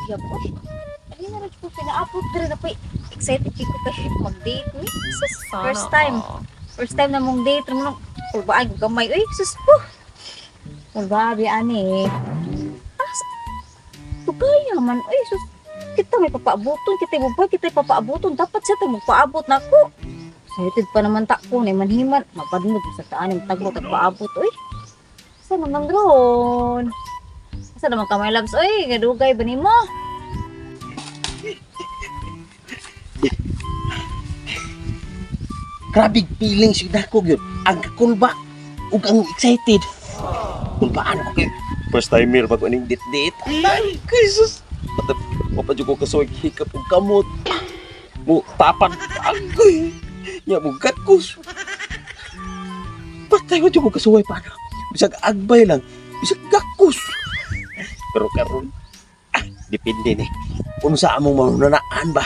Uyab oy. Ali na ko pinaabot diri na pa. Excited kay ko kay mag-date ni. Sus, first time. First time na mong date mo nang kulbaan ko gamay oy. Sus po. Kulba bi ani. Ah, tugaya man oy sus. Kita may papaabuton, kita mo kita papaabuton. Dapat siya tayo magpaabot nako. Excited pa naman ta ko ni manhiman. Mapadmod sa taan tagmo tagpaabot oy. Sa naman ron? Asa naman ka, my loves? Oy, gadugay ba nimo? Grabe feelings yun ako yun. Ang kakulba ug ang excited. Kulbaan ko kay first timer pag aning date-date. Ay, Jesus. Patap, mapadyo ko kasoy hikap ug kamot. Mo tapan agoy. Nya mo gatkos. Patay ko ko kasuway pa. Bisag agbay lang, bisag gakos. Pero karon depende ni. Unsa among manunanaan ba?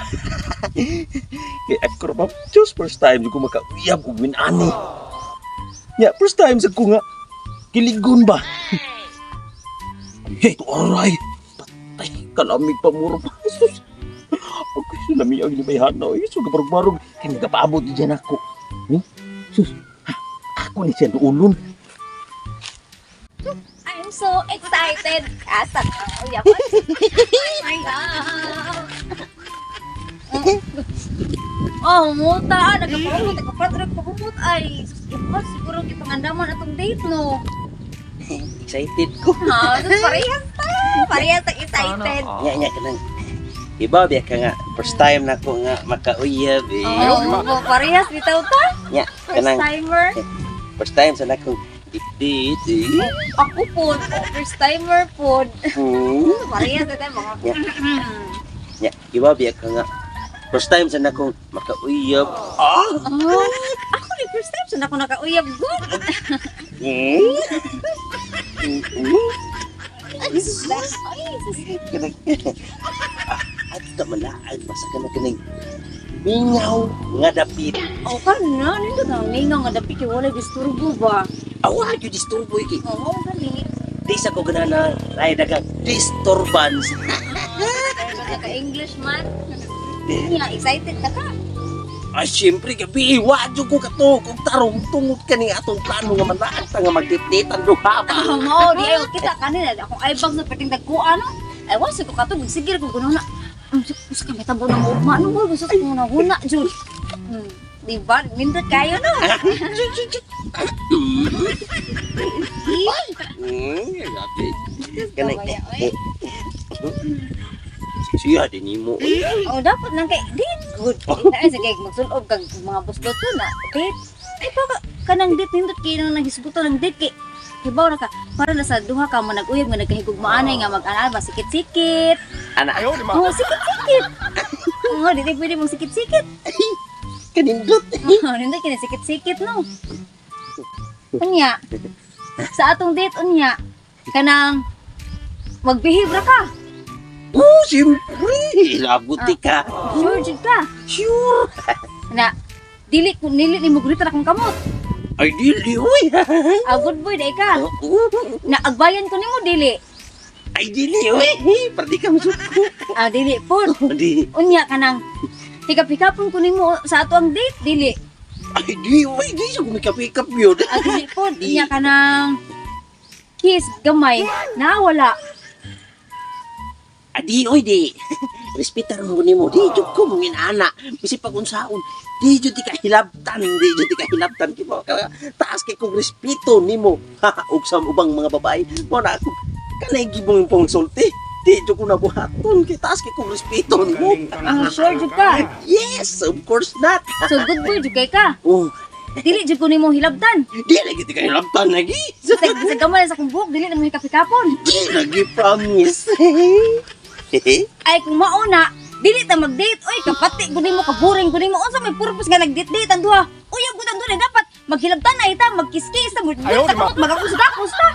Kay ako ra just first time ko makauyab og minani. Ya, first time sa ko nga kiligon ba. Hey, aray. Patay, kalamig pa muro pa. Jesus. Okay, so lami ang inibayhan na. Ay, so kabarog-barog. Kaya nagapaabot di dyan ako. Sus, ha, ako ni siya duulon. I'm so excited. Asa ka? Uyab. Oh my God. Oh, muta. Nagkapaumot. Nagkapatrag pagumot. Ay, sus, iba, siguro gipangandaman atong date, no? Excited ko. Ha, sus, parehas ta. Parehas ta excited. Nya, nya, kanang. Iba, biya ka nga. First time na ko nga makauyab eh. Oh, parehas bitaw ta. Nya, First kanang timer. first time sa nakong date eh. Ako po, first timer po. Parehas na tayo mga. Nya. Nya, iba biya ka nga. First time sa nakong makauyab. Ah! Oh, ako ni first time sa ako nakauyab good. Ay, sus. Kanang at kamalaag basta ka na kaning mingaw nga dapit. Oh, kana nindot na mingaw nga dapit kay walay disturbo ba. Awa gyud disturbo iki. Oo, oh, gani. Di sa ko ganana ay dagang disturbance. Ka English man. Nga excited ka ka. Ay siyempre gabi wa jud ko kato kung tarong tungod kani atong plano nga manaag ta nga magdipditan duha ba. Ah, mao di ay kita kanina akong eye bags na perting dagkuan no. Ay wa ko kato sige ko kuno na. Usa ka mitabo na mo ugma no, gusto ko na huna jud. Di ba? Nindot kayo no. Grabe. Kanang Kabaya, oy. Siya din nimo. Oh, dapat nang kay date good. Na sige magsulob kag mga busgot ko na. Date. Ay baka kanang date nindot kay nang naghisgutan ng date kay hibaw na ka para na sa duha ka mo nag-uyab nga nagkahigugmaanay nga mag-ana ba sikit-sikit. Ana Oh, sikit-sikit. Oh, di pwede mong sikit-sikit. Kanindot. Oh, nindot kini sikit-sikit no. Unya. Sa atong date unya kanang magbehave ra ka. Oh, siyempre. Labuti ka. Sure jud ka. Sure. Na dili ko nili ni mo gunitan akong kamot. Ay, dili, uy. Ah, good boy dai ka. Na agbayan ko nimo dili. Ay, dili, uy. Pardi ka masuko. Ah, dili pod. Di. Unya kanang hikap-hikapon ko nimo sa ato ang date dili. Ay, di, uy. Di, so kumikap-ikap yun. Ah, dili pod. Unya kanang kiss gamay na wala. Adi, uy, di. Respetar mo nimo. Di, jud ko mong inaana. Bisi pag unsaon. Di, jud di ka hilabtan. Di, jud di ka hilabtan. Kaya ka, taas kay kong respeto nimo. Ug sa ubang mga babae. Mo na ako. Kanay gibong pong sulti. Di, jud ko nabuhaton. Kay taas kay kong respeto nimo. Ah, sure jud ka. Yes, of course not. So good boy jud kay ka. Oh, Dili jud ko nimo hilabtan. di lagi di ka hilabtan lagi. Sa gamay sa akong buhok dili na mo hikap-hikapon. Di lagi promise. Ay kung mauna dili ta mag-date oy kapati gud nimo kaboring gud nimo unsa may purpose nga nag-date-date ang duha. Uyab gud ang duha dapat maghilabtan na ita magkiss-kiss ta mo. Ayaw, di ba? Magakusgakos ta.